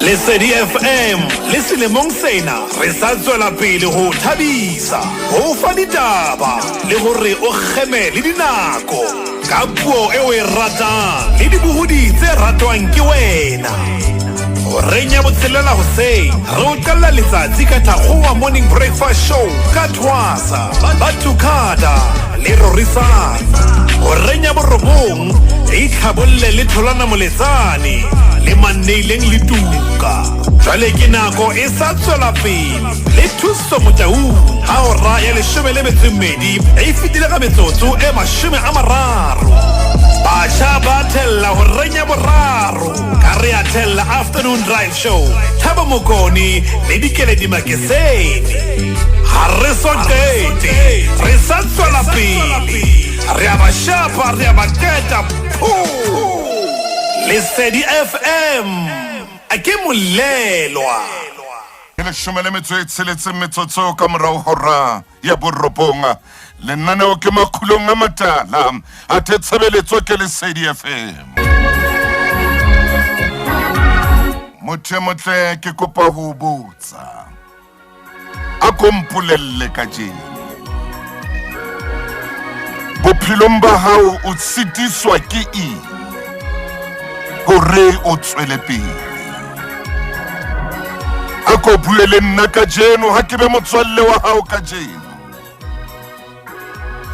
Lesedi FM le selemong sena re sa tswela pele ho o thabisa, ho o fa ditaba le hore o kgeme le dinako ka puo e o e ratang le dibohodi tse ratwang ke wena. Horeng ya botshelela hoseng re o qalla letsatsi ka Thakgowa Morning Breakfast Show ka Thwasa, Batukada le Rorisang. Horeng ya borobong itlhabolle le Tholana Moletsane le Manneileng le Tuka. Jwale ke nako e sa tswela pele le Thuso Motaung ha hora ya leshome le metso e mmedi e fetile ka metsotso e 30. Batjha ba thella horeng ya boraro ka Re a Thella Afternoon Drive Show, Thabo Mokone le Dikeledi Makesene. Ha re so qete, re sa tswela pele. Re a ba shapa, re a ba qeta, phoo! Lesedi FM, ke molelwa. Ke leshome le metso e tsheletseng metsotso ka morao hora ya borobong. Lenaneo ke Makhulong a Matala, athe tshebeletso ke Lesedi FM. Motho e motle ke kopa ho o botsa. A ko mpolelle kajeno. Bophelong ba hao o sitiswa ke eng hore o tswele pele? A ko bue le nna kajeno ha ke be motswalle wa hao kajeno.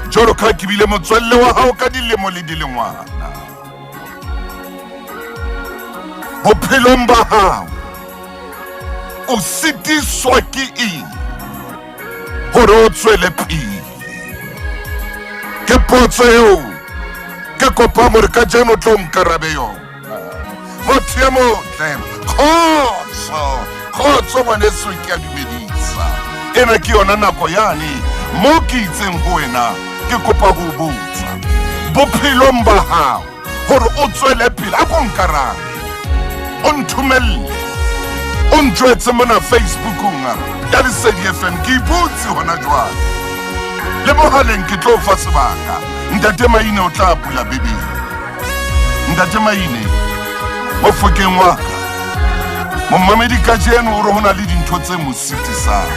Jwalo ka ke bile motswalle wa hao ka dilemo le dilengwana. Bophelong ba hao o sitiswa ke eng hore o tswele pele? Ke potso eo ke kopang hore kajeno o tlo nkarabe yona. Motho e motle, kgotso, kgotso ngwaneso, ke a dumedisa. Ena ke yona nako yane mo ke itseng ho wena ke kopa ho botsa bophelong ba hao hore o tswele pele. A ko nkarabe, o nthomelle, o ntjwetse mona Facebookong ya Lesedi FM. Ke ipotse hona jwale le mohaleng ke tlo fa sebaka. Ntate Maine o tla bula Bibele. Ntate Maine, mofokeng wa ka, momamedi kajeno o re ho na le dintho tse mo sitisang.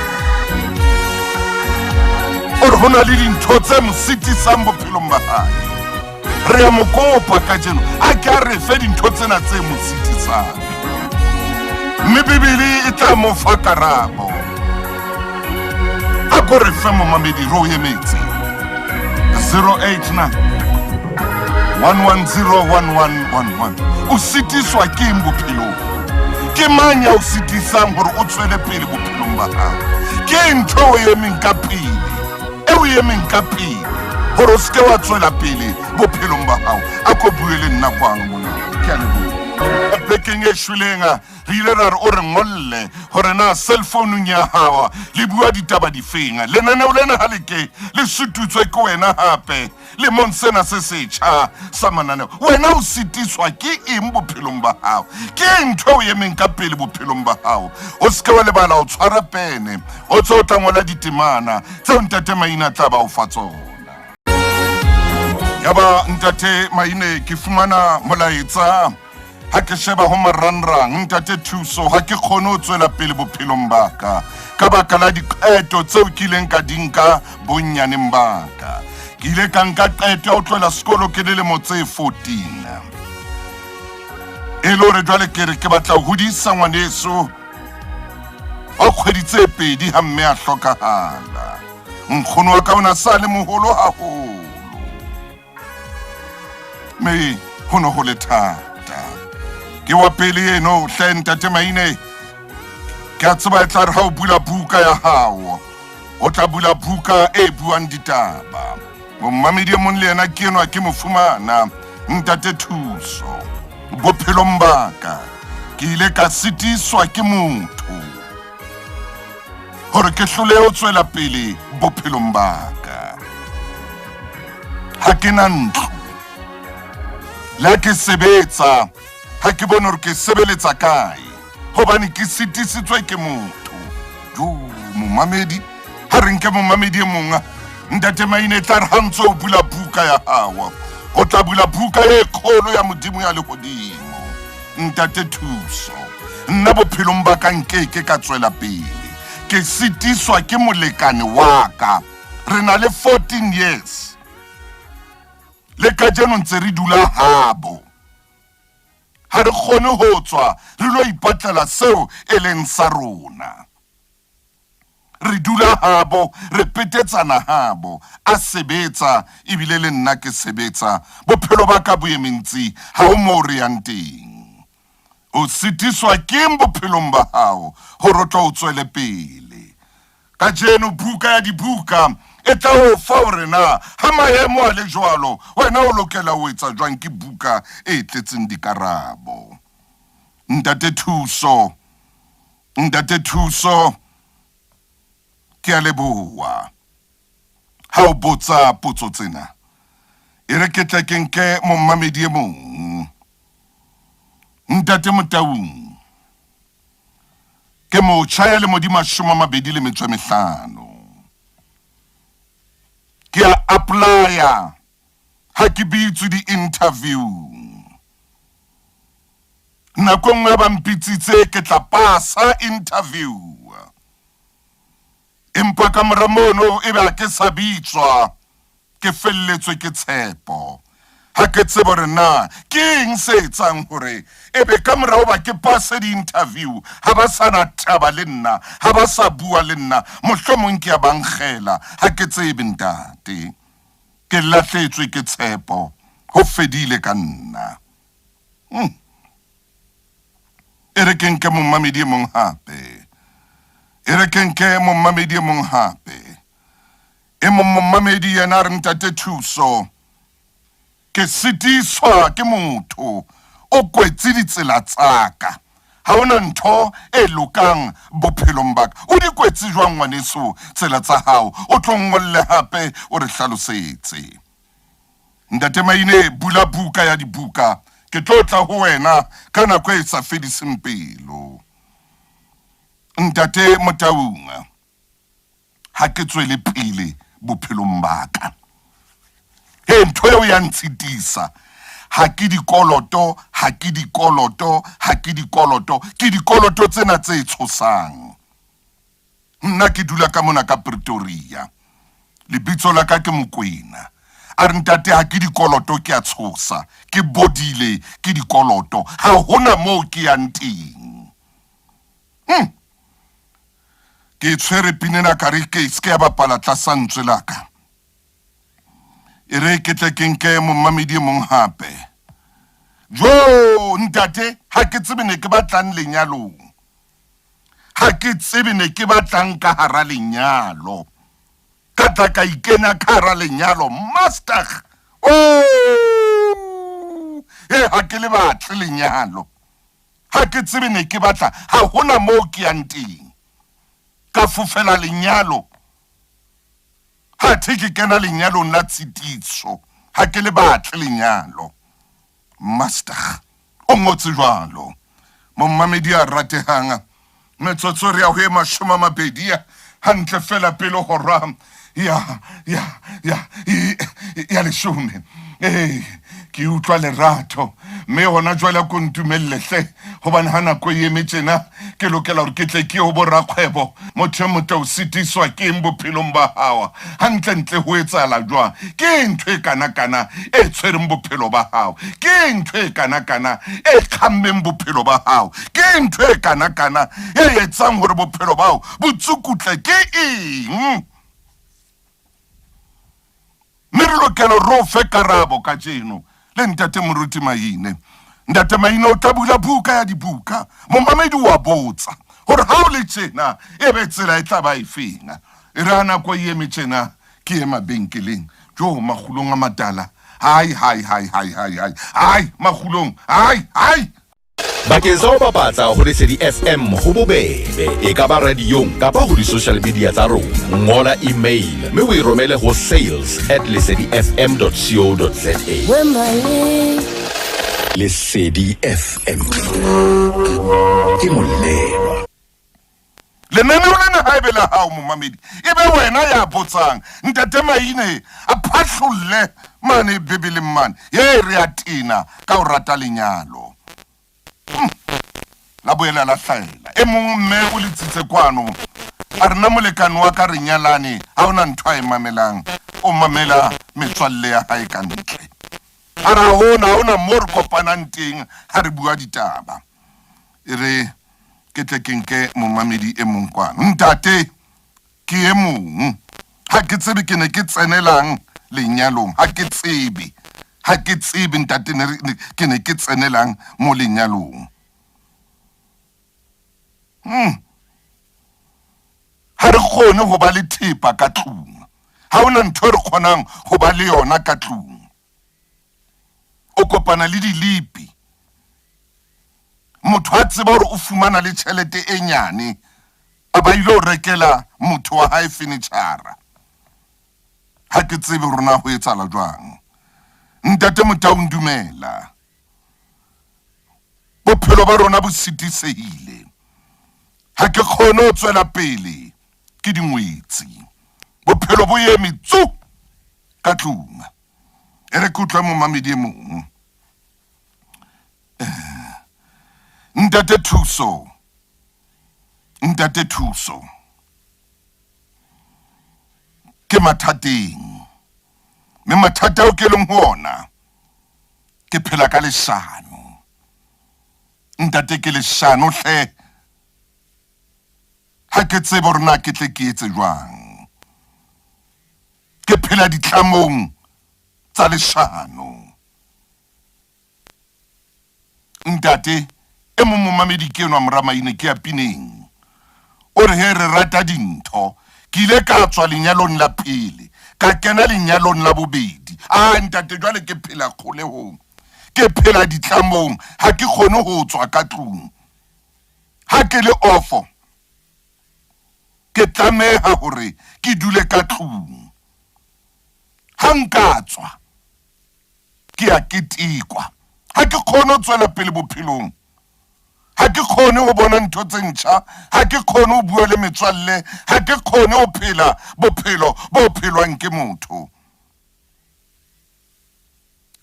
O re ho na le dintho tse mo sitisang bophelong ba hae. Re a mo kopa kajeno a ke a re fe dintho tsena tse mo sitisang. Mme Bibele e tla mo fa karabo. A ko re fe momamedi re o emetse. 089 1101111. O sitiswa ke eng bophelong? Ke mang ya o sitisang hore o tswele pele bophelong ba hao? Ke ntho o emeng ka pele, e o emeng ka pele hore o seke wa tswela pele bophelong ba hao? A ko bue le nna kwano mona. Ke a leboha. Bekeng e shweleng re ile ra re o re ngolle hore na cell founung ya hao le bua ditaba difeng. Lenaneo lena ha le ke le sututswe ke wena hape lemong sena se setjha sa mananeo. Wena o sitiswa ke eng bophelong ba hao? Ke ntho o emeng ka pele bophelong ba hao? O seke wa lebala o tshwara pene, o tse o tla ngola ditemana tseo Ntate Maine a tla ba o fa tsona. Yaba Ntate Maine ke fumana molaetsa ha ke sheba ho marangrang. Ntate Thuso, ha ke kgone ho tswela pele bophelong ba ka ka baka la diqeto tseo ke ileng ka di nka bonnyaneng ba ka. Ke ile ka nka qeto ya ho tlohela sekolo ke lilemo tse 14, e le hore jwale ke re ke batla ho hodisa ngwaneso wa kgwedi tse pedi ha mme a hlokahala. Nkgono wa ka o na sa le moholo haholo, me ho ne ho le thata. Ke wa pele eno hle Ntate Maine, ke a tseba e tla re ha o bula buka ya hao o tla bula buka e buang ditaba. Mommamedi e mong le yena ke enwa ke mo fumana. Ntate Thuso, bophelong ba ka ke ile ka sitiswa ke motho hore ke hlolehe ho tswela pele bophelong ba ka. Ha ke na ntlo, le ha ke sebetsa ha ke bone hore ke sebeletsa kae hobane ke sitisitswe ke motho. Jo, momamedi, ha re nke momamedi e mong. Ntate Maine, tla re ha ntse o bula buka ya hao, o tla bula buka e kgolo ya Modimo ya lehodimo. Ntate Thuso, Nna bophelong ba ka nkeke ka tswela pele. Ke sitiswa ke molekane wa ka. Re na le 14 years. Le kajeno ntse re dula habo. Ha re kgone ho tswa re lo ipatlela seo e leng sa rona. Re dula habo, re petetsana habo. A sebetsa ebile le nna ke sebetsa. Bophelo ba ka bo eme ntsi, ha ho moo re yang teng. O sitiswa keng bophelong ba hao hore o tlo o tswele pele? Kajeno buka ya dibuka e tla o fa hore na ha maemo a le jwalo wena o lokela ho etsa jwang. Ke buka e tletseng dikarabo. Ntate Thuso, Ntate Thuso, ke a leboha ha o botsa potso tsena. E re ke tle ke nke mommamedi e mong. Ntate Motaung, ke motjha ya lemo di 25. Ke a apply-a ha ke bitswe di-interview. Nako e nngwe ba mpitsitse ke tla pasa interview. Empa ka mora mono ebe ha ke sa bitswa, ke felletswe ke tshepo. Ha ke tsebe hore na ke eng se etsang hore ebe ka mora hoba ke pase di-interview ha ba sa na taba le nna, ha ba sa bua le nna, mohlomong ke a ba nkgela. Ha ke tsebe ntate. Ke lahletswe ke tshepo, ho fedile ka nna. Hmm. E re ke nke mommamedi e mong hape. E re ke nke mommamedi e mong hape. E mong mommamedi yena a re ntate Thuso, ke sitiswa ke motho o kwetse ditsela tsa ka. Ha hona ntho e lokang bophelong ba ka. O di kwetse jwang ngwaneso tsela tsa hao? O tlo ngolle hape o re hlalosetse. Ntate Maine, bula buka ya dibuka, ke tlo tla ho wena ka nako e sa fediseng pelo. Ntate Motaung, ha ke tswele pele bophelong ba ka. He, ntho eo ya ntshitisa. Ha ke dikoloto, ha ke dikoloto, ha ke dikoloto, ke dikoloto tsena tse tshosang. Nna ke dula ka mona ka Pretoria. Lebitso la ka ke Mokwena. A re ntate ha ke dikoloto ke a tshosa. Ke bodile ke dikoloto. Ha hona moo ke yang teng. Hmm. Ke tshwere pina ena ka re ke se ke ya bapala tlasa ntswe la ka. E re ke tle ke nke mommamedi e mong hape. Jo ntate ha ke tsebe ne ke batlang lenyalong. Ha ke tsebe ne ke batlang ka hara lenyalo. Ka tla ka ikena ka hara lenyalo. Master. Oh! E ha ke le batle lenyalo. Ha ke tsebe ne ke batla ha hona moo ke yang teng. Ka fofela lenyalo. Ha the ke kena lenyalong la tshitiso. Ha ke le batle lenyalo. Master o ngotse jwalo. Mommamedi a ratehang, metsotso re ya ho e 20 hantle fela pele hora ya ya ya ya leshome. Ee, ke utlwa lerato mme hona jwale ko ntumelle hle, hobane ha nako e eme tjena ke lokela hore ke tle ke ho borakgwebo. Motho e motle o sitiswa ke eng bophelong ba hao? Hantlentle ho etsahala jwang? Ke eng ntho e kanakana e tshwereng bophelo ba hao? Ke eng ntho e kanakana e kgammeng bophelo ba hao? Ke eng ntho e kanakana e etsang hore bophelo ba hao bo tsukutle? Ke eng? Mme re lokela hore re o fe karabo kajeno le Ntate Moruti Maine. Ntate Maine o tla bula buka ya dibuka. Momamedi o a botsa hore ha o le tjena e be tsela e tla ba efeng. E re ha nako e eme tjena ke ye mabenkeleng. Jo, makgulong a matala. Hai, hai, hai, hai, hai, hai. Hai, makgulong. Hai, hai. Bakeng sa ho bapatsa ho Lesedi FM ho bobebe, e ka ba radiong kapa ho di-social media tsa rona. Ngola email mme o e romele ho sales at lesedifm.co.za. Lesedi FM ke molelwa. Lenaneo lena ha ebe la hao momamedi, e be wena ya botsang. Ntate Maine a phahlolle mane Bibeleng mane. Ye re a tena ka ho rata lenyalo. Hmm. La boela la hlahela. E mong mme o letsitse kwano a re nna molekane wa ka re nyalane ha hona ntho a e mamelang, o mamela metswalle ya hae ka ntle. A re ha hona, ha hona mo re kopanang teng ha re bua ditaba. E re ke tle ke nke momamedi e mong kwano. Ntate, ke e mong. Ha ke tsebe ke ne ke tsenelang lenyalong. Ha ke tsebe. Ha ke tsebe ntate ne re ke ne ke tsenelang mo lenyalong. Hmm. Ha re kgone ho ba le thepa ka tlung. Ha hona ntho e re kgonang ho ba le yona ka tlung. O kopana le dilipi. Motho a tseba hore o fumana le tjhelete e nyane, a ba ile ho rekela motho wa hae fenetjhara. Ha ke tsebe hore na ho etsahala jwang. Ntate Motaung dumela. Bophelo ba rona bo sitisehile. Ha ke kgone ho tswela pele ke dingwetsi. Bophelo bo eme tsu ka tlung. E re ke utlwe momamedi e mong. Eh, Ntate Thuso. Ntate Thuso. Ke mathateng. Mme mathata ao ke leng ho ona ke phela ka leshano. Ntate ke leshano hle. Ha ke tsebe hore na ke tle ke etse jwang. Ke phela ditlamong tsa leshano. Ntate e mong momamedi ke enwa mora Maine ke ya pineng. O re he re rata dintho. Ke ile ka tswa lenyalong la pele, ka kena lenyalong la bobedi. A ntate jwale ke phela kgolehong. Ke phela ditlamong, ha ke kgone ho tswa ka tlung. Ha ke le ofo, ke tlameha hore ke dule ka tlung. Ha nka tswa, ke a ketekwa. Ha ke kgone ho tswela pele bophelong. Ha ke kgone ho bona ntho tse ntjha. Ha ke kgone ho bua le metswalle. Ha ke kgone ho phela bophelo bo phelwang ke motho.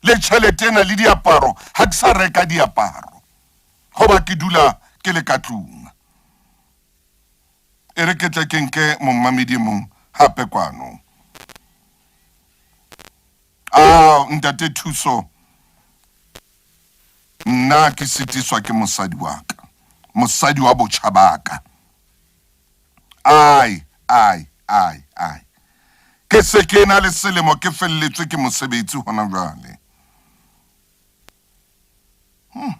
Le tjhelete ena le diaparo, ha ke sa reka diaparo hoba ke dula ke le ka tlung. E re ke tle ke nke mommamedi e mong hape kwano. Ah, ntate Thuso, nna ke sitiswa ke mosadi wa ka, mosadi wa botjha ba ka. Ai, ai, ai, ai. Ke se ke na le selemo ke felletswe ke mosebetsi hona jwale. Hmm.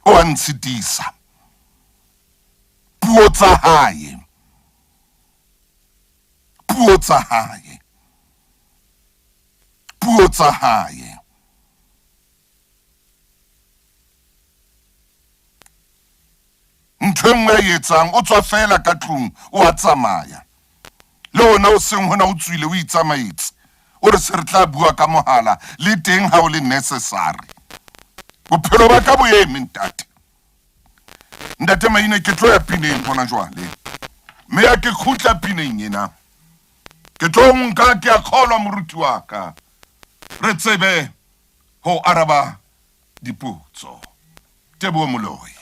O a ntshitisa. Puo tsa hae. Puo tsa hae. Puo tsa hae. Ntho e nngwe a e etsang, o tswa feela ka tlung, o a tsamaya. Le hona hoseng hona o tswile, o itsamaetse. O re se re tla bua ka mohala, le teng ha o le necessary. Bophelo ba ka bo eme, ntate. Ntate Maine, ke tlo ya pineng hona jwale. Mme ya ke khutla pineng ena. Ke tlo nka, ke a kgolwa moruti wa ka. Re tsebe ho araba dipotso. Teboho Moloi.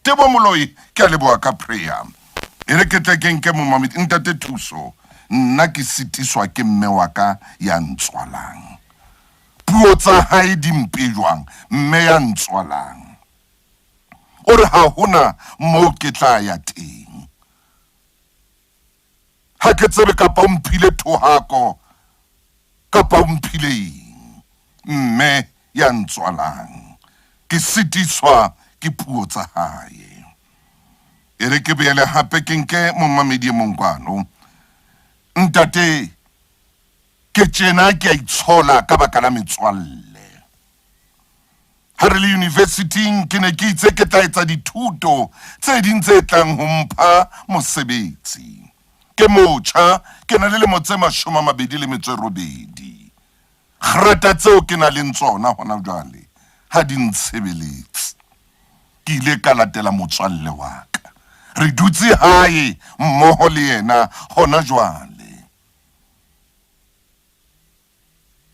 Teboho Moloi, ke a leboha ka prayer. E re ke tle ke nke momamedi. Ntate Thuso, nna ke sitiswa ke mme wa ka ya ntswalang. Puo tsa hae di mpe jwang, mme ya ntswalang. O re ha hona moo ke tla ya teng. Ha ke tsebe kapa o mphile thohako kapa o mphile eng. Mme ya ntswalang, ke sitiswa ke puo tsa hae. E re ke boele hape ke nke momamedi e mong kwano. Ntate, ke tjena ke a itshola ka baka la metswalle. Ha re le universityng ke ne ke itse ke tla etsa dithuto tse ding tse tlang ho mpha mosebetsi. Ke motjha, ke na le lemo tse 28. Grata tseo ke na leng tsona hona jwale ha di ntshebeletse. Ke ile ka latela motswalle wa ka. Re dutse hae mmoho le yena hona jwale.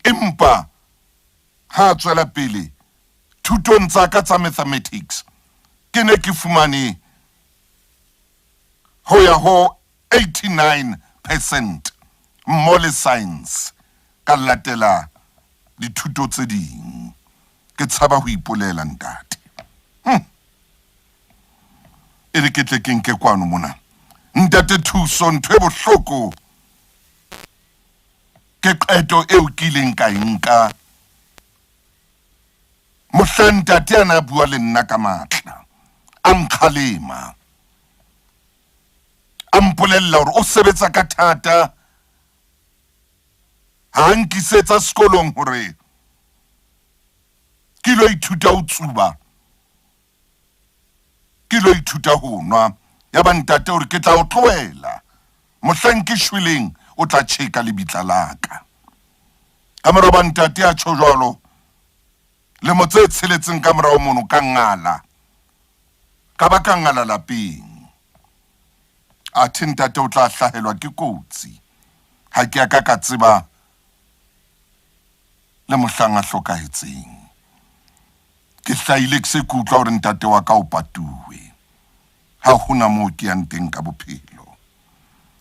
Empa ha a tswela pele, Thutong tsa ka tsa mathematics ke ne ke fumane ho ya ho 89 percent mmo le science ka latela dithuto tse ding. Ke tshaba ho ipolela ntate. E re ke tle ke nke kwano mona. Ntate Thuso ntho e bohloko ke qeto eo ke ileng ka e nka mohla ntate a ne a bua le nna ka matla a nkgalema a mpolella hore o sebetsa ka thata ha a nkisetsa sekolong hore ke ilo ithuta ho tsuba ke ilo ithuta ho nwa ya ba ntate hore ke tla o tlohela mohlang ke shweleng o tla tjheka lebitla la ka ka mora ba ntate a tjho jwalo lemo tse tsheletseng ka morao mono ka ngala ka ba ka ngala lapeng athe ntate o tla hlahelwa ke kotsi ha ke a ka ka tseba le mohlang a hlokahetseng ke hlahile ke se ke utlwa hore ntate wa ka o patuwe ha hona moo ke yang teng ka bophelo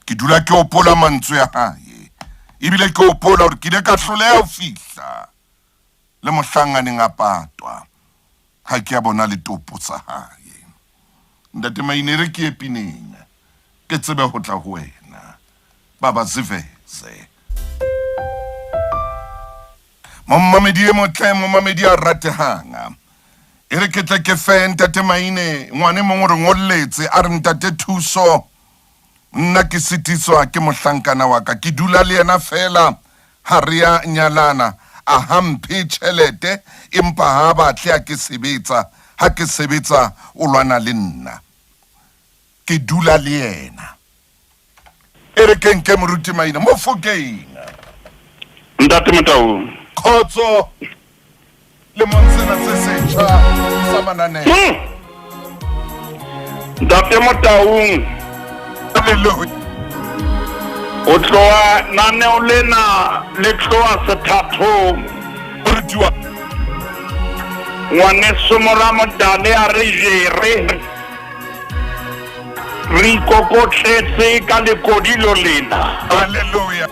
ke dula ke hopola mantswe a hae ebile ke hopola hore ke ile ka hloleha ho fihla le mohlang a neng a patwa ha ke a bona le topo sa hae ntate Mainere ke ye pineng ke tsebe ho tla ho wena baba ziveze momamedi e motle momamedi a ratehang e re ke tle ke fe ntate Maine ngwane mongwe re ngolletse a re ntate Thuso nna ke sitiswa ke mohlankana wa ka ke dula le yena fela ha re ya nyalana a ha mphe tjhelete empa ha batle ha ke sebetsa ha ke sebetsa o lwana le nna ke dula le yena e re ke nke moruti Maina mo fokeng Ntate Motaung khotso lemong sena se setjha sa mananeo Ntate Motaung Hallelujah. o tloha naneo lena le tloha sethathong Morutiwa ngwaneso mora Motale a re jere re ikokotletse ka lekodilo lena Hallelujah.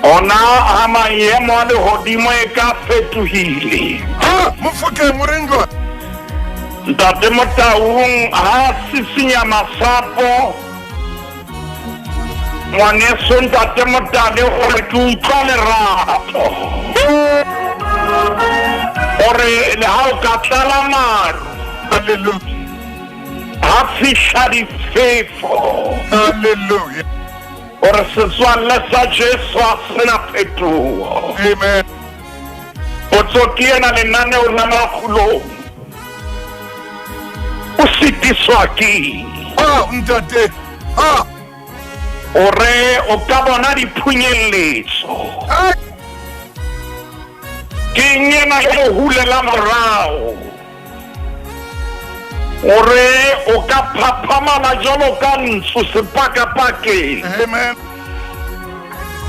ona ha maemo a lehodimo e ka fetohile Ha mofokeng o reng jwang? Ntate Motaung ha sisinya masapo ngwaneso ntate Motale gore ke utlwa lerato gore le ha o ka tlala maru Hallelujah. ha fihla difefo Hallelujah. gore setswalle sa Jesu a sena phetoho Amen. potso ke ena lenaneo la makgulong o sitiswa ke eng? Ha ntate. Ha. ore o ka bona diphunyelletso Ha. ke eng ena e o hulela morao ore o ka phaphamala jwalo ka ntsu sepakapakeng Amen.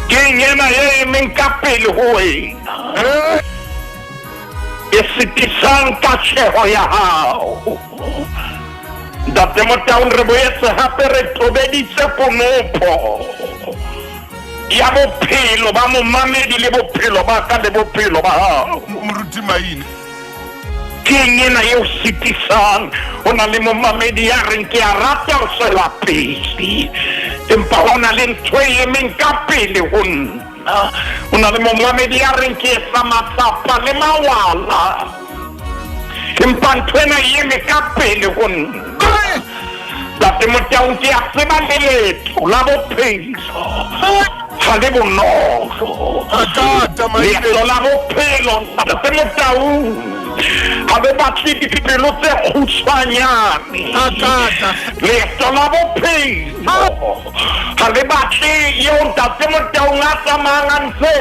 ke eng ena e emeng ka pele ho wena Eh. e sitisang katleho ya hao Ntate Motaung re boetse hape re tobeditse konopo ya bophelo ba momamedi le bophelo ba ka le bophelo ba hao Moruti Maine. ke eng ena eo sitisang ho na le momamedi ya reng ke a rata ho tswela pele empa ho na le ntho e emeng ka pele ho nna ho na le momamedi ya reng ke etsa matsapa le mawala empa ntho ena e eme ka pele ho nna Ntate Motaung ke a tseba le leeto la bophelo ha le bonolo Thata Maine. leeto la bophelo Ntate Motaung ha le batle dipelo tse kgutshwanyane Thata. leeto la bophelo ha le batle eo Ntate Motaung a tsamayang a ntse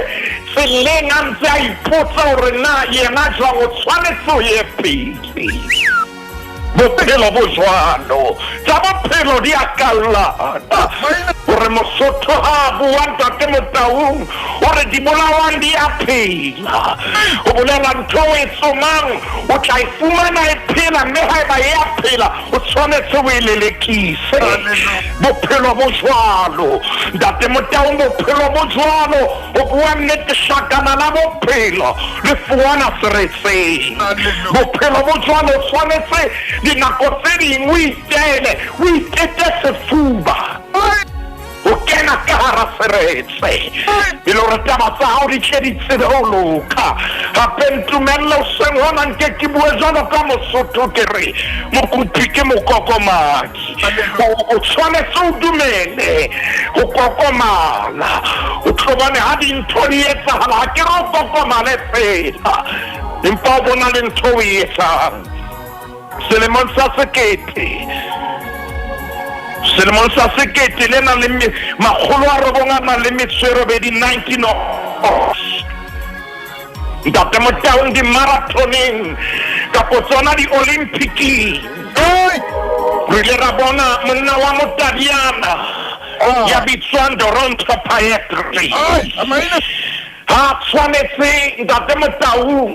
tseleng a ntse a ipotsa hore na yena jwang o tshwanetse ho ye pele bophelo bo jwalo tsa bophelo di a kallana gore mosotho ha a bua Ntate Motaung O re dibolawang di a phela. Ho bolela ntho o e tsomang o tla e fumana e phela, mme haeba e a phela o tshwanetse o e lelekise. Bophelo bo jwalo, Ntate Motaung, bophelo bo jwalo. Ho bua nnete, hlakana la bophelo le fuwana seretseng. Bophelo bo jwalo, o tshwanetse dinako tse ding o itele, o itete sefuba. Ho kena ka hara seretse e le hore taba tsa hao di tle di tsebe ho loka. Hape ntumelle hoseng hona nke ke bue jwalo ka Mosotho ke re mokopi ke mokokomadi. O tshwanetse o dumele ho kokomala. O tlo bone ha dintho di etsahala, ha ke re o kokomale feela, empa o bona le ntho o e etsang. Selemong sa sekete selemong sa sekete le nang le makgolo a robong a nang le metso e robedi, 19 Ntate Motaung, dimarathoneng kapo tsona di-olymphicing, re ile ra bona monna wa Motadiana ya bitswang Doronto Pietri. Ha tshwanetse Ntate Motaung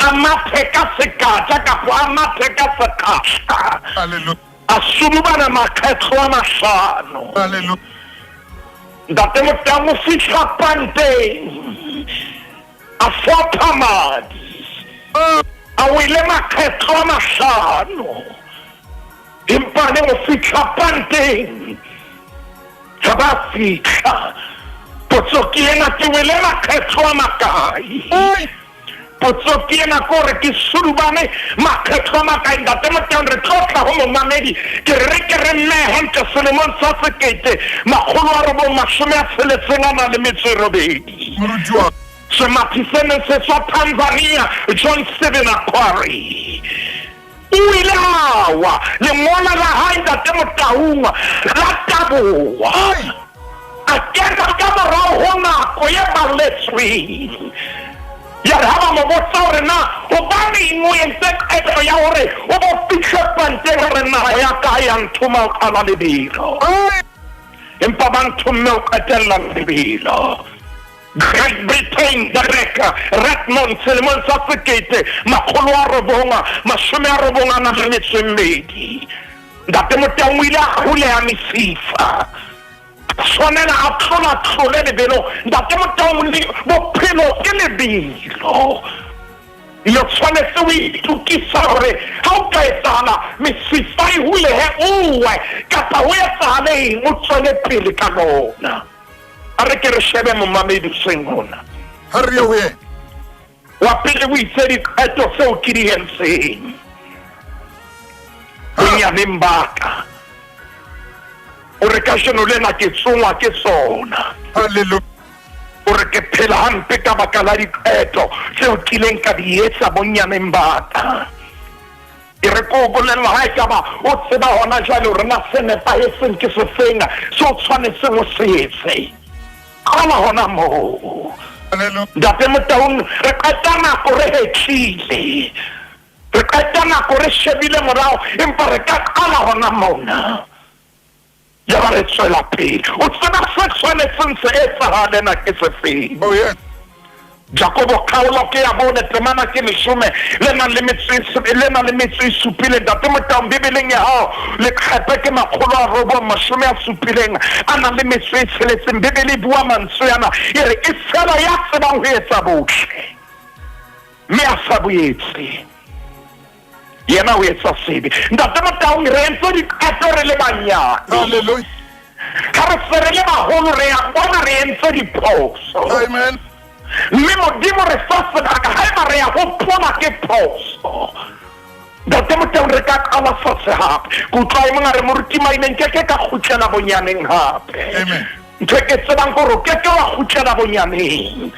a mathe ka sekatla kapo a mathe ka sekgahla, a sulubana makgetlo a mahlano. Ntate Motaung o fihla panteng a fopha madi, a wele makgetlo a mahlano, empa ne o fihla panteng ha ba fihla. Potso ke ena, ke wele makgetlo a makae? Potso ke ena, ke hore ke sulubane makgetlo a makae? Ntate Motaung, re tlo tla ho momamedi, ke re re ke re mmehe ntle selemong sa 1968. Moruti wa. Semathi se neng se tswa Tanzania, John Stephen Akhwari, o ile a wa, lengola la hae Ntate Motaung la taboha. A kena ka morao ho nako e balletsweng. Ya re ha ba mo botsa hore na hobaneng o entse qeto ya hore o bo fihle panteng, a re naha ya ka ya nthoma ho qala lebelo. Empa ba nthomme ho qetella lebelo. Great Britain, Derek Redmond, selemong sa 1992. Ntate Motaung o ile a huleha mesifa, a tshwanela a tlola-tlole lebelo. Ntate Motaung, bophelo ke lebelo. Lo tshwanetse o itokisa hore ha o ka etsahala mesifa e hulehe o we, kapa ho etsahale eng, o tswele pele ka lona. A re ke re shebe momamedi hoseng hona. Ha re ye ho yena. Wa pele o itse diqeto tseo ke di entseng bonyaneng ba ka, o re kajeno lena ke tsongwa ke tsona. Hallelujah. O re ke phela hampe ka baka la diqeto tseo kileng ka di etsa bonyaneng ba ka. E re ke o bolella, ha ekaba o tseba hona jwale hore na se nepahetseng ke sefeng se o tshwanetseng o se etse, qala hona moo. Ntate Motaung, re qeta nako re hetlile, re qeta nako re shebile morao, empa re ka qala hona mona. Yaba re tswela pele. O tseba se tshwanetseng se etsahale na ke sefeng? Oh, yes. Jakobo kgaolo ke ya bone, temana ke leshome le nang le metso e le nang le metso e supileng. Ntate Motaung, Bibeleng ya hao leqhepe ke 970 a nang le metso e tsheletseng. Bibele e bua mantswe ana, e re e fela ya tsebang ho etsa botle mme a sa bo etse, yena o etsa sebe. Ntate Motaung, re entse diqeto re le banyane. Hallelujah. Ha re se re le baholo, re a bona re entse diphoso. Amen. Mme Modimo re fa sebaka haeba re ya hopola ke phoso. Ntate Motaung, re ka qala fatshe hape. Ke utlwa e mong a re, Moruti Maine, nke ke ka kgutlela bonyaneng hape. Amen. Ntho e ke tsebang ke hore o ke ke wa kgutlela bonyaneng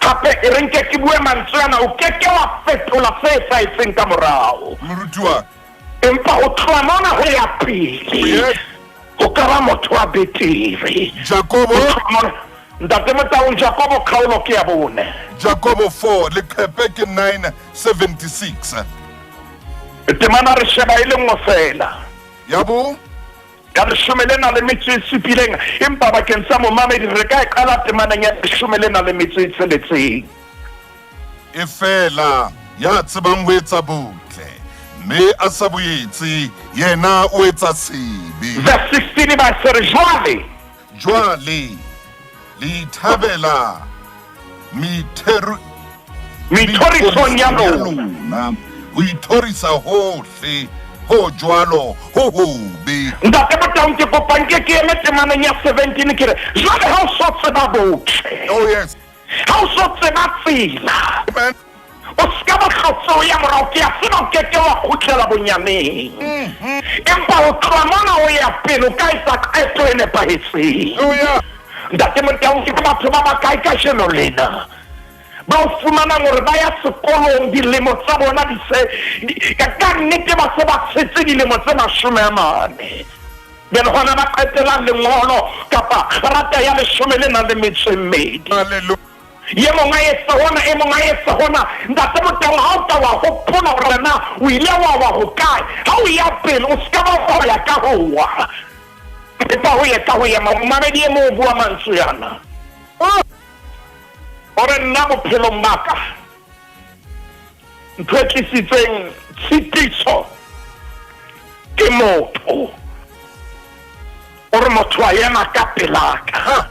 hape. E re nke ke bue mantswe ana, o ke ke wa fetola se etsahetseng ka morao. Moruti wa. Empa ho tloha mona ho ya pele, Yes. o ka ba motho wa betere. Jakobo. Ho tloha mona, Ntate Motaung, Jakobo kgaolo ke ya bone. Jakobo 4, leqhepe ke 976. Temana re sheba e le nngwe fela. Ya bo? Ya leshome le nang le metso e supileng, empa bakeng sa momamedi re ka e qala temaneng ya leshome le nang le metso e tsheletseng. Efela ya tsebang ho etsa botle, mme a sa bo etse, yena o etsa sebe. Verse 16 ba se re, Jwale. Jwale le ithabela meithero Meithorisong ya lona. Ho ithorisa hohle ho jwalo ho hobe. Ntate Motaung ke kopa nke ke eme temaneng ya 17 ke re jwale ha o so tseba botle. Oh yes. Ha o so tseba tsela. Amen. O ska ba hlotse o ya morao ke a tseba o ke ke wa kgutlela bonyaneng. Empa ho tloha mona o ya pele o ka etsa qeto e nepahetseng. Oh yeah. Ntate Motaung ke batho ba bakae kajeno lena ba o fumanang hore ba ya sekolong dilemo tsa bona di se ka nnete ba se ba tshetse dilemo tse 40 bjale gona ba qetelang lengolo kapa grata ya leshome le nang le metso e mmedi. Ye mongwe a etse hona, e mongwe a etse hona. Ntate Motaung, ha o ka wa hopola hore na o ile wa wa hokae, ha o ya pele o se ka ba wa ya ka ho wa, empa ho ye ka ho ema. Momamedi e mong o bua mantswe ana. O re, Nna bophelong ba ka, ntho e tlisitseng tshitiso ke motho. O re, Motho a ema ka pela ka.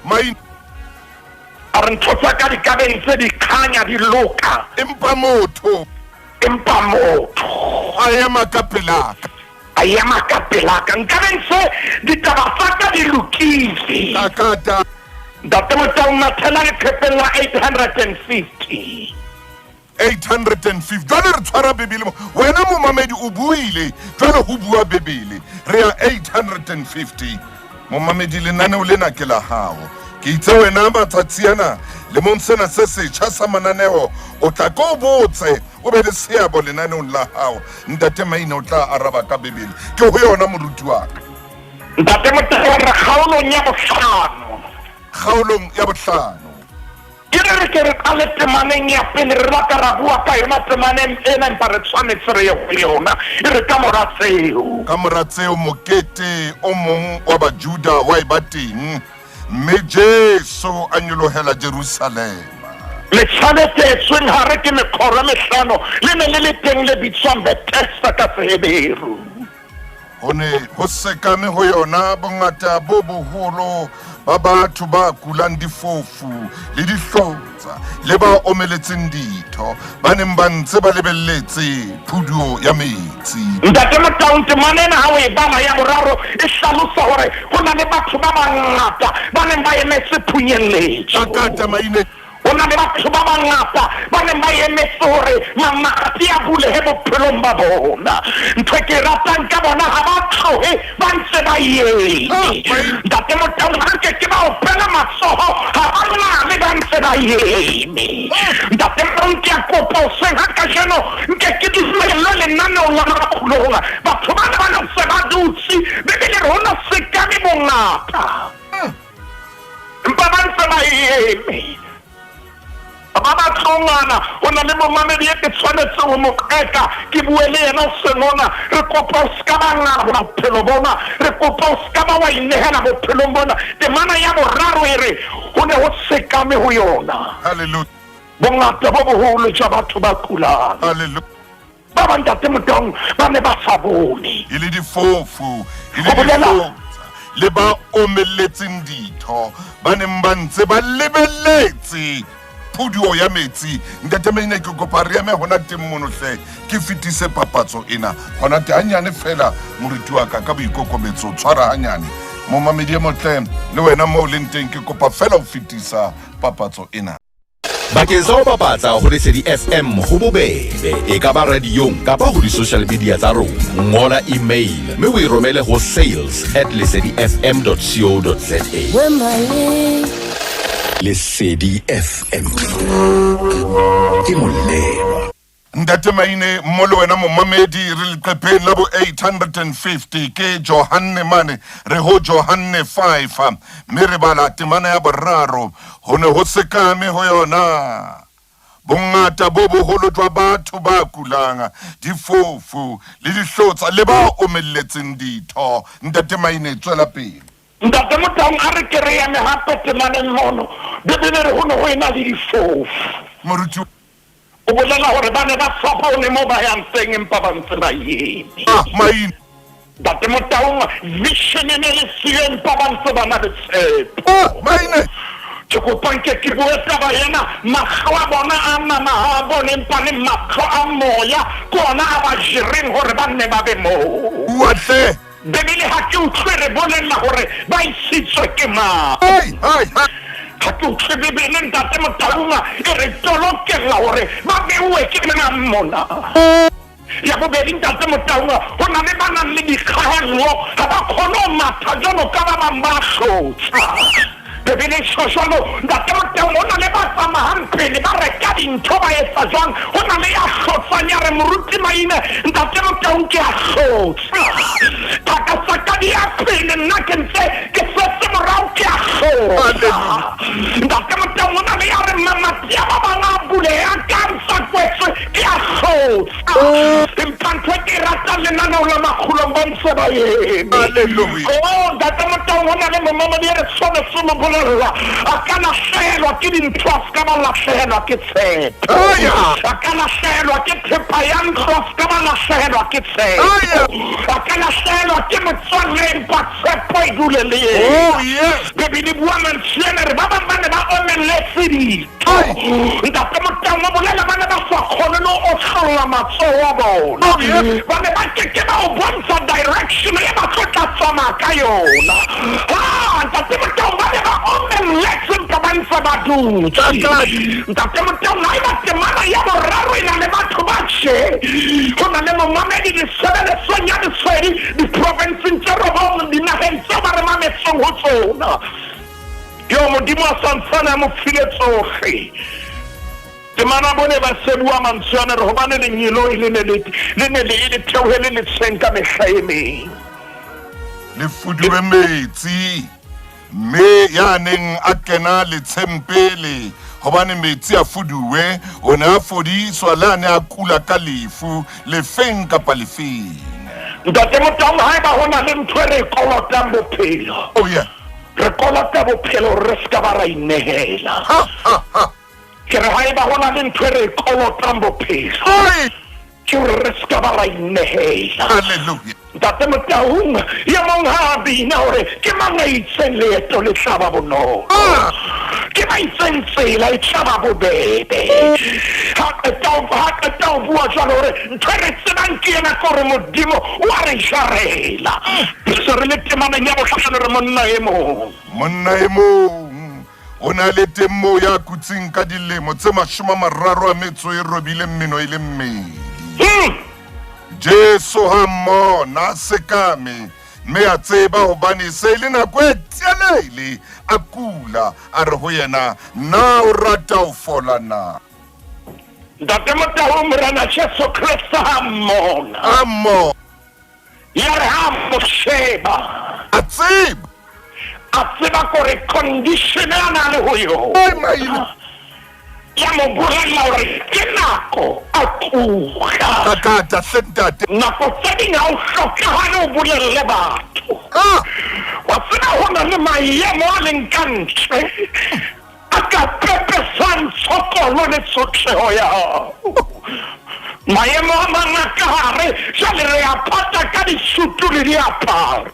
A re, Ntho tsa ka di ka be ntse di khanya, di loka. Empa motho. Empa motho. A ema ka pela ka. A ema ka pela ka. Nka be ntse ditaba tsa ka di lokile. Takata. Ntate Motaung, mathela leqhepeng la 850. 850. Jwale re tshwara Bibele mo. Wena momamedi o buile, jwale ho bua Bibele. Re ya 850. Momamedi, lenaneo lena ke la hao. Ke itse wena matsatsi ana lemong sena se setjha sa mananeo o tla ko botse o be le seabo lenaneong la hao. Ntate Maine o tla araba ka Bibele. Ke ho yona moruti wa ka. Ntate Motaung, re kgaolong ya bohlano. Kgaolong ya bohlano. Ke re re ke re qale temaneng ya pele, re la ka ra bua ka yona temaneng ena, empa re tshwanetse re ye ho yona. E re ka mora tseo. Ka mora tseo mokete o mong wa Bajuda wa eba teng, mme Jesu a nyolohela Jerusalema. Letsha le teetsweng hare ke mekhoro e mehlano le ne le le teng le bitswang Bethesda ka Seheberu. Ho ne ho sekame ho yona bongata bo boholo ba batho ba kulang difofu le dihlotsa le ba omeletseng ditho, ba neng ba ntse ba lebelletse phuduo ya metsi. Ntate Motaung, temana ena ha o e bala ya boraro e hlalosa hore ho na le batho ba bangata ba neng ba emetse phunyelletso. Takata maine. Ho na le batho ba bangata ba neng ba emetse hore mamati a bulehe bophelong ba bona. Ntho e ke e ratang ka bona, ha ba tlohe ba ntse ba eme. Ntate Motaung, ha nke ke ba opela matsoho, ha ba lale ba ntse ba eme. Ntate Motaung, ke a kopa hoseng ha kajeno nke ke dumellwe lenaneong la Makgulong. Batho bana ba ne se ba dutse, Bibele e re ho no sekame bongata. Empa ba ntse ba eme. Ba ba tlongana, ho na le momamedi e ke tshwanetseng ho mo qeka, ke bue le yena hoseng hona. Re kopa o se ka ba ngala bophelo bona. Re kopa o se ka ba wa inehela bophelong bona. Temana ya boraro e re, ho ne ho sekame ho yona. Hallelujah. Bongata bo boholo jwa batho ba kulang. Hallelujah. Ba bang Ntate Motaung ba ne ba sa bone. E le difofu, e le Ho bolela- dihlotsa, le ba omelletseng ditho, ba neng ba ntse ba lebelletse phuduo ya metsi. Ntate Maine, ke kopa re eme hona teng mono hle, ke fetise papatso ena hona teng hanyane fela, moruti wa ka, ka boikokobetso, tshwara hanyane. Momamedi e motle, le wena moo leng teng, ke kopa fela ho fetisa papatso ena. Bakeng sa ho bapatsa ho Lesedi FM ho bobebe, e ka ba radiong kapa ho di-social media tsa rona. Ngola email mme o e romele ho sales at lesedifm.co.za. Lesedi FM ke molelwa. Ntate Maine, mmo le wena momamedi, re leqepheng la bo 850 ke Johanne mane, re ho Johanne 5 mme re bala temana ya boraro. Ho ne ho sekame ho yona. Bongata bo boholo jwa batho ba kulang, difofu, le dihlotsa le ba omelletseng ditho. Ntate Maine, tswela pele. Ntate Motaung a re ke re eme hape temaneng mono. Bibele e re ho ne ho ena le difofu. Moruti. O bolela hore ba ne ba sa bone moo ba yang teng empa ba ntse ba eme. Ah, Maine. Ntate Motaung, vision e ne le siyo empa ba ntse ba na le tshepo. Ah, Maine. Ke kopa nke ke bue taba ena, mahlo a bona a nama ha a bone empa le mahlo a moya ke ona a ba jereng hore ba nne ba be moo. Bua hle. Bibele ha ke utlwe re bolella hore ba isitswe ke mang. Hai, hai, hai. Ha ke utlwe Bibele Ntate Motaung e re tolokella hore ba beuwe ke mang mona. Ya bobedi Ntate Motaung, ho na le ba nang le dikgahello, ha ba kgone ho matha jwalo ka ba bang ba hlotsa. Bibele e tjho jwalo Ntate Motaung, ho na le ba tsamayang pele ba reka dintho ba etsa jwang, ho na le ya hlotsang ya re Moruti Maine Ntate Motaung ke a hlotsa. Thaka tsa ka di ya pele nna ke ntse ke setse morao ke a hlotsa. Ntate Motaung, ho na le ya re mamati a ba bang a buleha ka ntsa kwetswe ke a hlotsa. Empa ntho e ke e ratang lenaneo la Makgulong ba ntse ba eme. Hallelujah. Oh, Ntate Motaung, ho na le momamedi e re tshwanetse mo bolella a ka lahlehelwa ke dintho a se ka ba lahlehelwa ke tshepo. Aya. A ka lahlehelwa ke thepa ya ntlo a se ka ba lahlehelwa ke tshepo. Aya. A ka lahlehelwa ke motswalle empa tshepo e dule le yena. Oh, yes. Bibele e bua mantswe ana re ba bang ba ne ba omelletse ditho. Ntate Motaung o bolela ba ne ba sa kgone le ho otlolla matsoho a bona. Ba ne ba ke ke ba o bontsha direction e ba tlo tla tsamaya ka yona. Ha Ntate Motaung ba ne ba omelletse empa ba ntse ba dutse. Ntate Motaung haeba temana ya boraro e na le batho ba tje, ho na le momamedi ditshebeletsong ya Lesedi diprovinseng tse robong dinaheng tseo ba re mametseng ho tsona. Yo Modimo a sa ntsane a mo file tsohle. Temana bone ba se bua mantswe ana re hobane lengeloi le ne le le ne le le theohe le letsheng ka mehla e meng. Le fuduwe metsi, mme ya neng a kena letsheng pele hobane metsi a fuduwe, o ne a fodiswa le a ne a kula ka lefu lefeng kapa lefeng. Ntate Motaung, haeba ho na le ntho e re e kolotang bophelo. Oh yeah. Re kolota bophelo hore re se ka ba ra inehela. Ke re haeba ho na le ntho e re e kolotang bophelo, ke hore re se ka ba ra inehela. Hallelujah. Ntate Motaung, ye mong ha a bina hore ke mang a itseng leeto le tla ba bonolo. Ke ba itseng tsela e tla ba bobebe. Ha qeta ho ha qeta ho bua jwalo hore ntho e re tsebang ke ena ke hore Modimo o a re jarela. Re se re le temaneng ya bohlano re monna e mong. Monna e mong o ne a le teng moo ya kutseng ka dilemo tse 38 meno e le mmedi. Jesu ha mmona a sekame, mme a tseba hobane e se e le nako e telele a kula, a re ho yena, Na o rata ho fola na? Ntate Motau, Morena Jesu Kreste ha mmona. A mmona. Ya re ha a mo sheba. A tseba. A tseba kore condition a na le ho yona. Ya mo bolella hore ke nako a kula. Kakata hle ntate. Nako tse ding ha o hlokahale o bolelle batho. Ah. Wa tseba ho na le maemo a leng ka ntle a ka pepesang tshokolo le tshotleho ya hao. Maemo a mang a ka hare, jwale re a pata ka disutu le diaparo.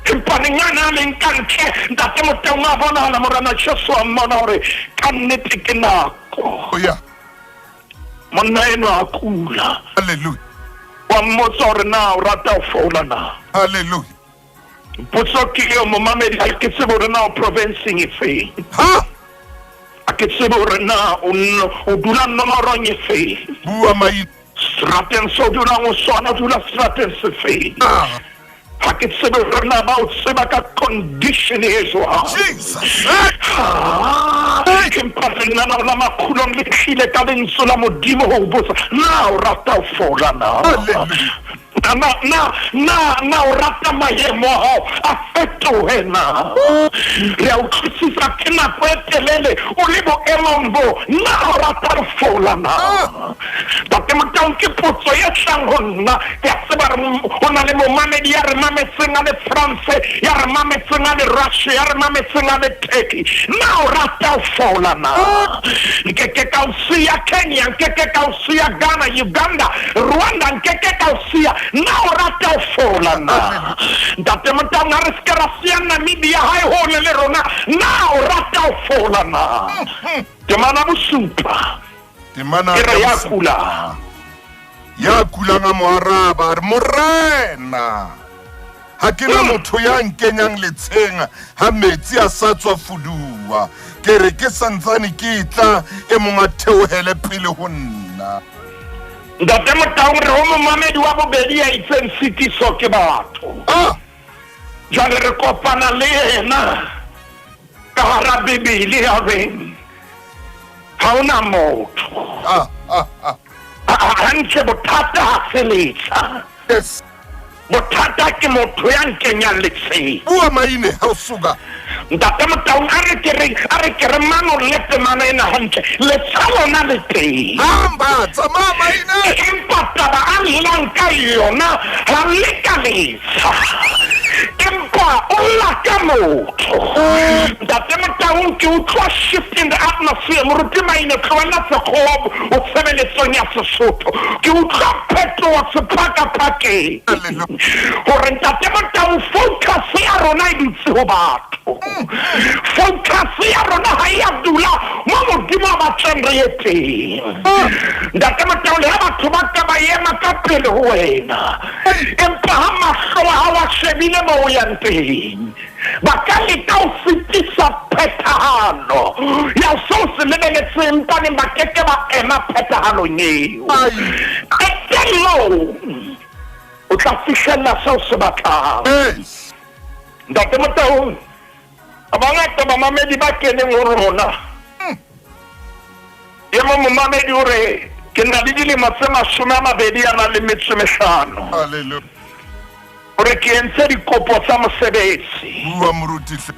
Empa nengana a leng ka ntle, Ntate Motaung a bonahala, Morena Jesu a mmona hore ka nnete ke nako. Oh, yeah. Monna enwa a kula. Hallelujah. Wa mmotsa hore na o rata ho fola na. Hallelujah. Potso ke eo momamedi, ha ke tsebe hore na o provinseng e feng. Ha! Ha ke tsebe hore na o o dula nomorong e feng. Bua mai. Serateng se o dulang ho sona, o dula serateng se feng. Ah. Ha ke tsebe hore na ba o tseba ka condition e jwang. Jesus. Ha! Empa lenaneo la Makgulong le tlile ka lentswe la Modimo ho o botsa, na o rata ho fola na? Hallelujah. Na, na, na, na o rata maemo a hao a fetohe na? Re a utlwisisa ke nako e telele o le boemong bo, na o rata ho fola na? Ntate Motaung, ke potso e tlang ho nna. Ke a tseba re ho na le momamedi ya re mametseng a le France, ya re mametseng a le Russia, ya re mametseng a le Turkey. Na o rata ho fola na? Nkeke ka o siya Kenya, nkeke ka o siya Ghana, Uganda, Rwanda, nkeke ka o siya. Na o rata ho fola na? Ntate Motaung, ha re se ke ra siya Namibia ha e hole le rona. Na o rata ho fola na? Temana bosupa. Temana E re ya ya bosupa. kulang. Ya kulang a mo araba, a re, Morena, ha ke na motho ya nkenyang letsheng ha metsi a sa tswa fuduwa. Ke re ke sa ntsane ke tla, e mong a theohele pele ho nna. Ntate Motaung, re ho momamedi wa bobedi ya itseng sitiso ke batho. Ah! Jwale re kopana le yena ka hara Bibele ya reng ha hona motho. Ah, ah, ah. Hantle, bothata ha se letsha. Yes. Bothata ke motho ya nkenyang letsheng. Bua maine ha o suka. Ntate Motaung, a re ke re a re ke re manolle temana ena hantle. Letsha lona le teng. Hamba, tsamaya maine. Empa taba a llang ka yona ha le ka letsha. Empa o lla ka motho. Ntate Motaung, ke utlwa shift in the atmosphere. Moruti Maine, tlohella sekgowa o tshebeletsong ya Sesotho. Ke utlwa phetoho sephakaphakeng. Hore Ntate Motaung, focus ya rona e dutse ho batho. Focus ya rona ha e a dula mo Modimo a batlang re ye teng. Ntate Motaung, le ha batho ba ka ba ema ka pele ho wena, empa ha mahlo a hao a shebile mo o yang teng, ba ka leka ho sitisa phethahalo ya seo se lebeletseng, empaneng ba keke ba ema phethahalong eo. Qetellong o tla fihlella seo se batlang. Yes. Ntate Motaung, ba bangata bamamedi ba keneng ho rona. E mong momamedi o re, ke na le dilemo tse 25. Hallelujah. O re ke entse dikopo tsa mosebetsi. Bua moruti hle.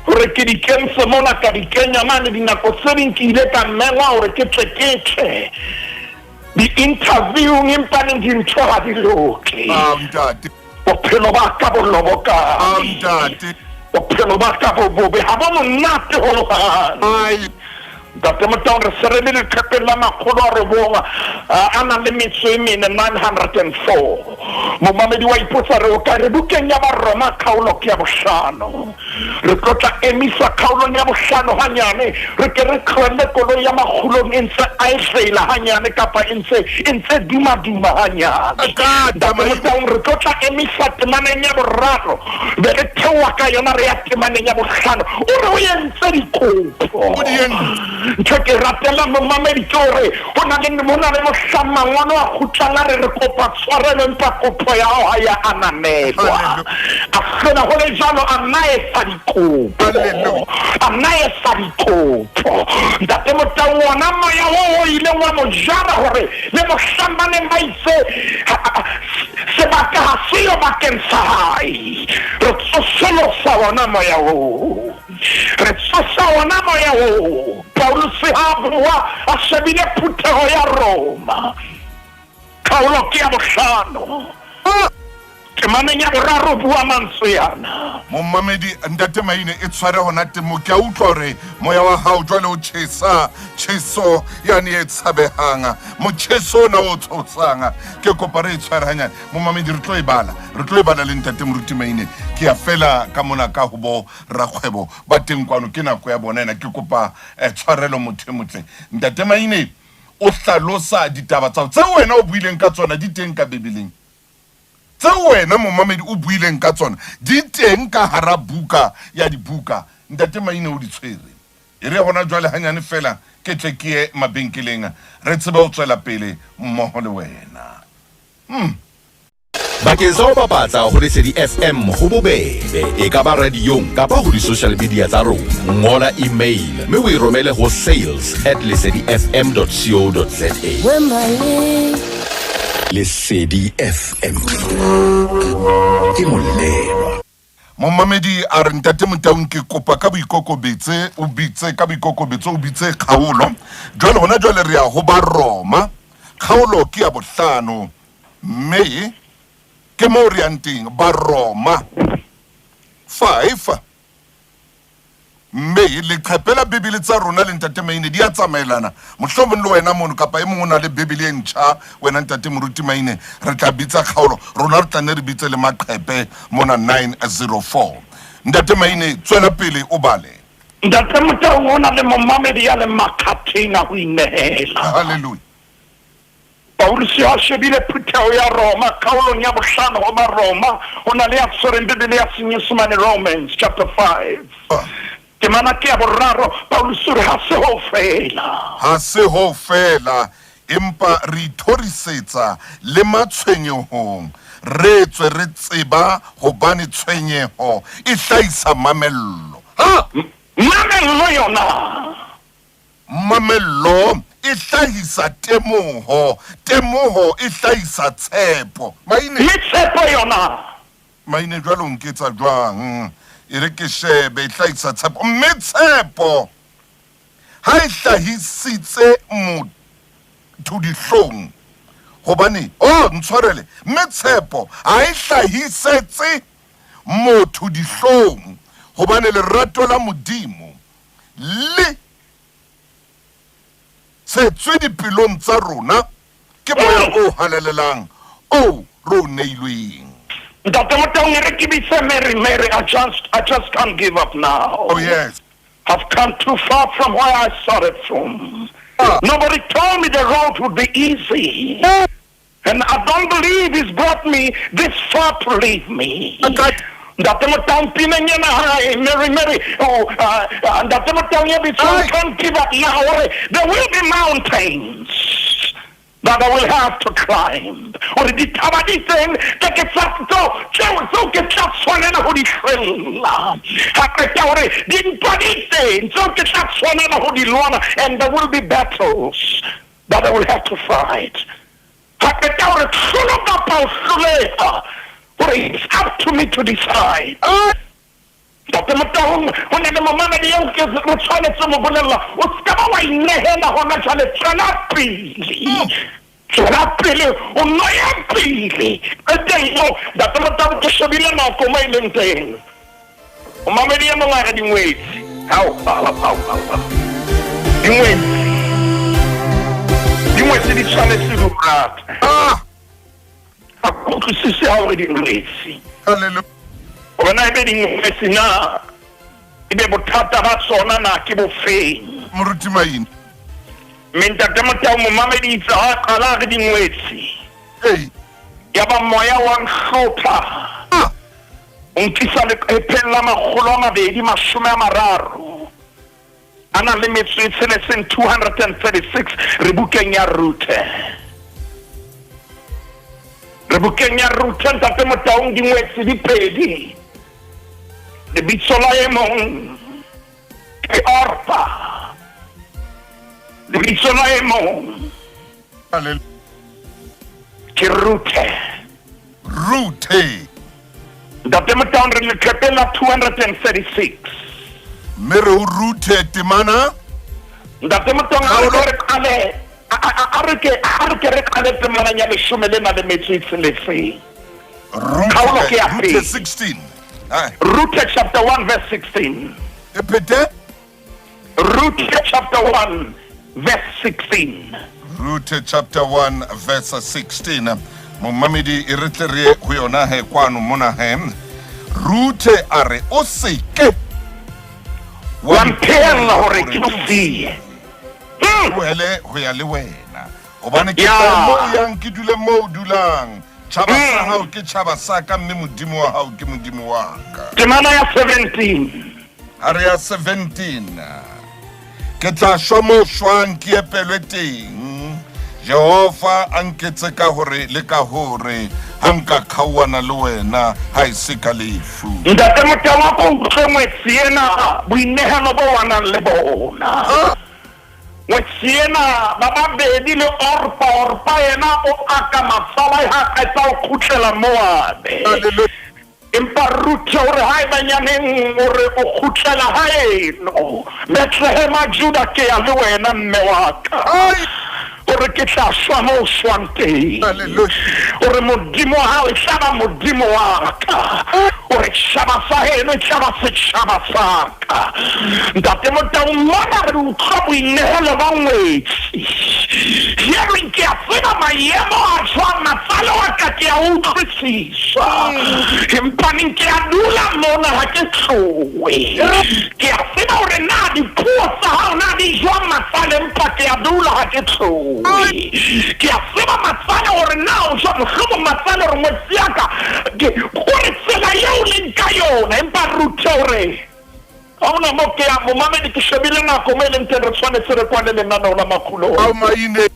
Hore ke di kentse mona ka di kenya mane, dinako tse ding ke ile ka mengwa hore ke tle ke tle di-interviewng, empa neng dintho ha di loke. Ah, ntate. Bophelo ba ka bo lobokane. Ah, ntate. Bophelo ba ka bo bobe, ha bo monate ho hang. Ai. Ntate Motaung, re se re le leqhepeng la 900 a nang le metso e mene, 904. Momamedi wa ipotsa re o kae? Re bukeng ya Baroma, kgaolo ke ya bohlano. Re tlo tla emisa kgaolong ya bohlano hanyane, re ke re tlohelle koloi ya makgulong e ntse a e feila hanyane kapa e ntse e ntse duma-duma hanyane. Ka Ntate Motaung, re tlo tla emisa temaneng ya boraro, be re theoha ka yona re ya temaneng ya bohlano. O re o entse dikopo. O di entse. Ntho e ke ratelang momamedi ke hore ho na le ho na le mohlang mangolo a kgutlang a re re kopa tshwarelo, empa kopo ya hao ha ya ananelwa. A hlola ho le jwalo, a nna etsa dikopo. Hallelujah. A nna etsa dikopo. Ntate Motaung, wona moya oo o ileng wa mo jara hore le mohlang ba neng ba itse sebaka ha seyo bakeng sa hae, re tsosolosa wona moya oo. Re tsosa wona moya oo. Pauluse ha a bua a shebile phutheho ya Roma, kgaolo ke ya bohlano, temaneng ya boraro, bua mantswe ana. Momamedi, ntate Maine, e tshware hona teng mo. Ke a utlwa hore moya wa hao jwale o tjhesa tjheso yane e tshabehang, motjheso ona o tshosang. Ke kopa re e tshware hanyane. Momamedi, re tlo e bala, re tlo e bala le ntate Moruti Maine. Ke ya fela ka mona ka ho bo rakgwebo ba teng kwano, ke nako ya bona ena. Ke kopa tshwarelo motho e motle. Ntate Maine o hlalosa ditaba tsa tse wena o buileng ka tsona, di teng ka Bibeleng. Tse wena momamedi o buileng ka tsona di teng ka hara buka ya dibuka. Ntate Maine o di tshwere. E re hona jwale hanyane fela ke tle ke ye mabenkeleng, re tsebe ho tswela pele mmoho le wena. Bakeng sa ho bapatsa ho Lesedi FM ho bobebe, e ka ba radiong kapa ho di-social media tsa rona. Ngola email mme o e romele ho sales at lesedifm.co.za. Wembley. Lesedi FM ke molelwa. Momamedi a re ntate Motaung ke kopa ka boikokobetse o bitse ka boikokobetso o bitse kgaolo. Jwale hona jwale re ya ho Baroma kgaolo ke ya bohlano mme ke moo re yang teng Baroma 5 Mme leqhepe la Bibele tsa rona le Ntate Maine di a tsamaelana. Mohlomong le wena mono kapa e mong o na le Bibele e ntjha, wena Ntate Moruti Maine, re tla bitsa kgaolo. Rona re tla nne re bitse le maqhepe mona 904. Ntate Maine, tswela pele o bale. Ntate Motaung o na le momamedi ya leng makgatheng a ho inehela. Hallelujah. Pauluse a shebile phutheho ya Roma, kgaolong ya bohlano ho Baroma, ho na le ya tshwereng Bibele ya Senyesemane, Romans chapter 5. Temana ke ya boraro, Pauluse o re ha se hoo feela. Ha se hoo feela, empa re ithorisetsa le matshwenyehong, re tswe re tseba hobane tshwenyeho e hlahisa mamello. Ha! Mamello yona. Mamello e hlahisa temoho, temoho e hlahisa tshepo. Maine. Le tshepo yona. Maine, jwale o nketsa jwang? E re ke shebe, e hlahisa tshepo. Mme tshepo ha e hlahisitse motho dihlong, hobane, oh, ntshwarele, mme tshepo ha e hlahisetse motho dihlong, hobane lerato la Modimo le tshetswe dipelong tsa rona ke Moya o Halalelang oo re o neilweng. Ntate Motaung, e re ke bitse Mary, Mary, I just, I just can't give up now. Oh yes. I've come too far from where I started from. Nobody told me the road would be easy. And I don't believe he's brought me this far to leave me. Ntate Motaung pineng ena hae, Mary Mary, oh, Ntate Motaung ya bitswang can't give up now. Hore there will be mountains that I will have to climb. Hore dithaba di teng tse ke tsa tseo tseo tseo ke tla tshwanela ho di hlwella. Ha qeta hore dintwa di teng tseo ke tla tshwanela ho di lwana, and there will be battles that I will have to fight. Ha qeta hore hlolo kapa ho hloleha, hore it's up to me to decide. Ntate Motaung, ho na le momamedi eo ke re tshwanetse mo bolella, o ska ba wa inehela hona jwale, tswela pele. Tswela pele, o no ya pele. Qetellong, Ntate Motaung, ke shebile nako mo e leng teng. Momamedi e mongwe a re dingwetsi. Hao, hao, hao, hao, hao. Dingwetsi. Dingwetsi di tshwanetse di o rata. Ah! Ha ke utlwisise ha o re dingwetsi. Hallelujah. Hore na ebe dingwetsi na ebe bothata ba tsona na ke bofeng. Moruti Maine. Mme Ntate Motau momamedi itse ha a qala a re dingwetsi. Hey. Yaba moya wa nhlopha. Ah! O nkisa leqepheng la 230 a nang le metso e tsheletseng, 236, re bukeng ya Ruthe. Re bukeng ya Ruthe, Ntate Motaung, dingwetsi di pedi. Lebitso la e mong ke Orpa. Lebitso la e mong ke Ruthe. Ruthe. Ntate Motaung, re leqepheng la 236. Mme re o Ruthe temana. Ntate Motaung, a re ke re qale, a re ke, a re ke re qale temanang ya leshome le na le metso e tsheletseng. Kgaolo ke ya Ruthe pele. 16. Hai. Ruthe chapter 1 verse 16. E phete. Ruthe chapter 1 verse 16. Ruthe chapter 1 verse 16. Momamedi e re tle re ye ho yona he kwano mona he. Ruthe a re o seke wa mphehella hore ke o siye. Tlohele ho ya le wena. Hobane ke tla mo o yang ke dule mo o dulang. Tjhaba sa hao ke tjhaba sa ka mme Modimo wa hao ke Modimo wa ka. Temana ya 17. Ha re ya 17. Ke tla shwa mo shwang ke epelwe teng. Jehova a nketse ka hore le ka hore ha nka kgaoana le wena ha e se ka lefu. Ntate Motau a ko utlwe ngwetsi ena boinehelo bo a nang le bona. Ngwetsi ena ba babedi le Orpa, Orpa yena o aka matsalae ha a qeta ho kgutlela Moabe. Empa Ruthe o re haeba nyaneng o re o kgutlela haeno Bethlehema Juda, ke ya le wena mme wa ka. O re ke tla shwa mo o shwang teng. O re Modimo wa hao e tla ba Modimo wa ka. O re tjhaba sa heno e tla ba setjhaba sa ka. Ntate Motaung, mona re utlwa boinehelo ba ngwetsi. Ya reng ke a tseba maemo a jwang, matsalo a ka ke a utlwisisa. Empaneng ke a dula mona ha ke tlohe. Ke a tseba hore na dipuo tsa hao na di jwang matsale, empa ke a dula ha ke tlohe. Ke a tseba matsale hore na o jwang, mohlomong matsale hore ngwetsi ya ka ke o re tsela eo o leng ka yona, empa Ruthe o re ha hona moo ke yang. Momamedi, ke shebile nako mo e leng teng re tshwanetse re kwale lenaneo la Makhulo. Ao maine.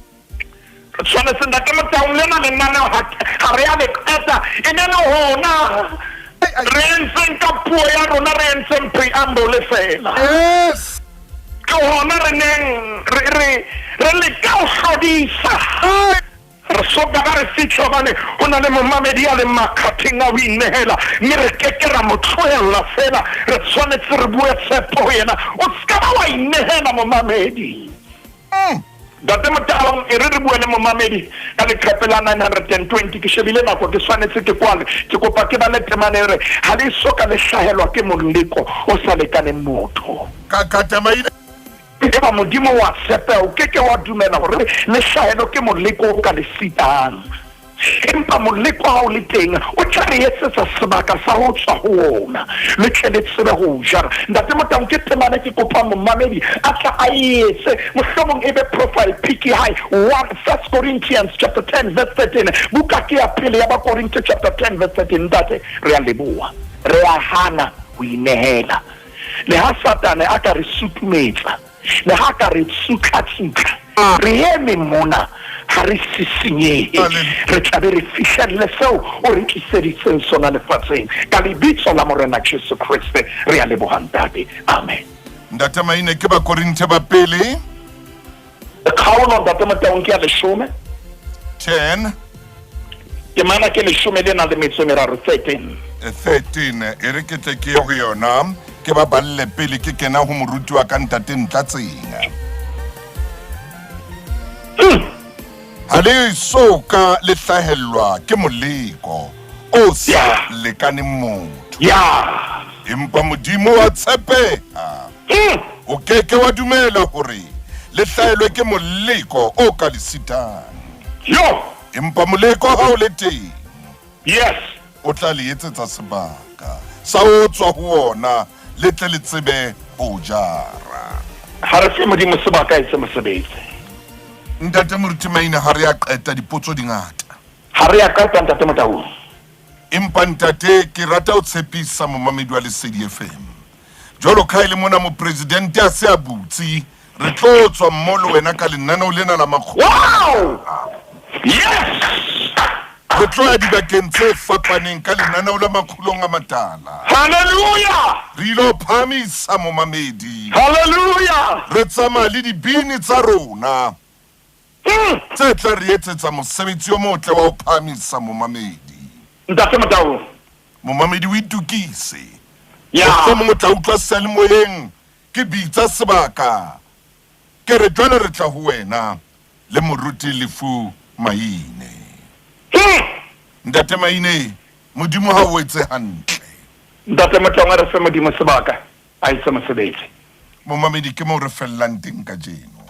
Re tshwanetse Ntate Motaung lena lenaneo ha ha re a le qeta e ne le hona re entseng ka puo ya rona re entseng preamble fela. Yes. Ke hona re neng re re re leka ho hlodisa. Re so ka ba re fihla hobane ho na le momamedi ya leng makgatheng a ho inehela mme re ke ke ra mo tlohella feela. Re tshwanetse re bue tshepo ho yena. O se ka ba wa inehela momamedi. Ntate Motaung, e re re bue le momamedi ka leqhepe la 920. Ke shebile nako, ke tshwanetse ke kwale. Ke kopa ke bale temana e re, Ha le eso ka le hlahelwa ke moleko o sa lekaneng motho. Ka ka tamaile. Eba Modimo wa tshepeha, o ke ke wa dumela hore le hlahelwe ke moleko o ka le sitang. Empa moleko ha o le teng, o tla re etsetsa sebaka sa ho tswa ho wona, le tle le tsebe ho o jara. Ntate Motaung, ke temana ke kopang momamedi a tla a e etse, mohlomong e be profile pic ya hae, one, First Corinthians chapter 10 verse 13, buka ke ya pele ya Bakorinthe chapter 10 verse 13. Ntate, re a leboha. Re a hana ho inehela. Leha Satane a ka re sutumetsa, le ha a ka re tsutla-tsutla, re eme mona, ha re sisinyehe. Re tla be re fihlelle seo o re tliseditseng sona lefatsheng. Ka lebitso la Morena Jesu Kreste, re a leboha, Ntate. Amen. Ntate Maine, ke Bakorinthe ba pele. Kgaolo, Ntate Motaung, ke ya leshome. 10. Temana ke leshome le nang le metso e meraro, 13. 13. E re ke tle ke ye ho yona, ke ba balle pele ke kena ho moruti wa ka Ntate Ntlatseng. Ha le so ka le hlahellwa ke moleko o sa lekaneng motho. Empa Modimo wa tshepeha. O ke ke wa dumela hore le hlahelwe ke moleko o ka le sitang. Yo! Empa moleko ha o le teng, Yes. o tla le etsetsa sebaka sa ho tswa ho wona, le tle le tsebe ho o jara. Ha re fe Modimo sebaka a etse mosebetsi. Ntate Moruti Maine, ha re a qeta, dipotso di ngata. Ha re a qeta, Ntate Motaung. Empa ntate, ke rata ho tshepisa momamedi wa Lesedi FM. Jwalo ka ha e le mona mopresidente a se a butse, re tlo tswa mmo le wena ka lenaneo lena la makgolo. Wow! Yes! Re tlo ya dibakeng tse fapaneng ka lenaneo la makgulong a matala. Hallelujah! Re ilo phahamisa momamedi. Hallelujah! Re tsamaya le dibini tsa rona tse tla re etsetsa mosebetsi o motle wa ho phahamisa momamedi. Ntate Motaung. Momamedi o itokise. Ya. Mohlomong o tla utlwa seyalemoyeng ke bitsa sebaka ke re jwale re tla ho wena le Moruti Lefu Maine. Ntate Maine, Modimo ha o etse hantle. Ntate Motaung, a re fe Modimo sebaka a etse mosebetsi. Momamedi, ke moo re fellang teng kajeno.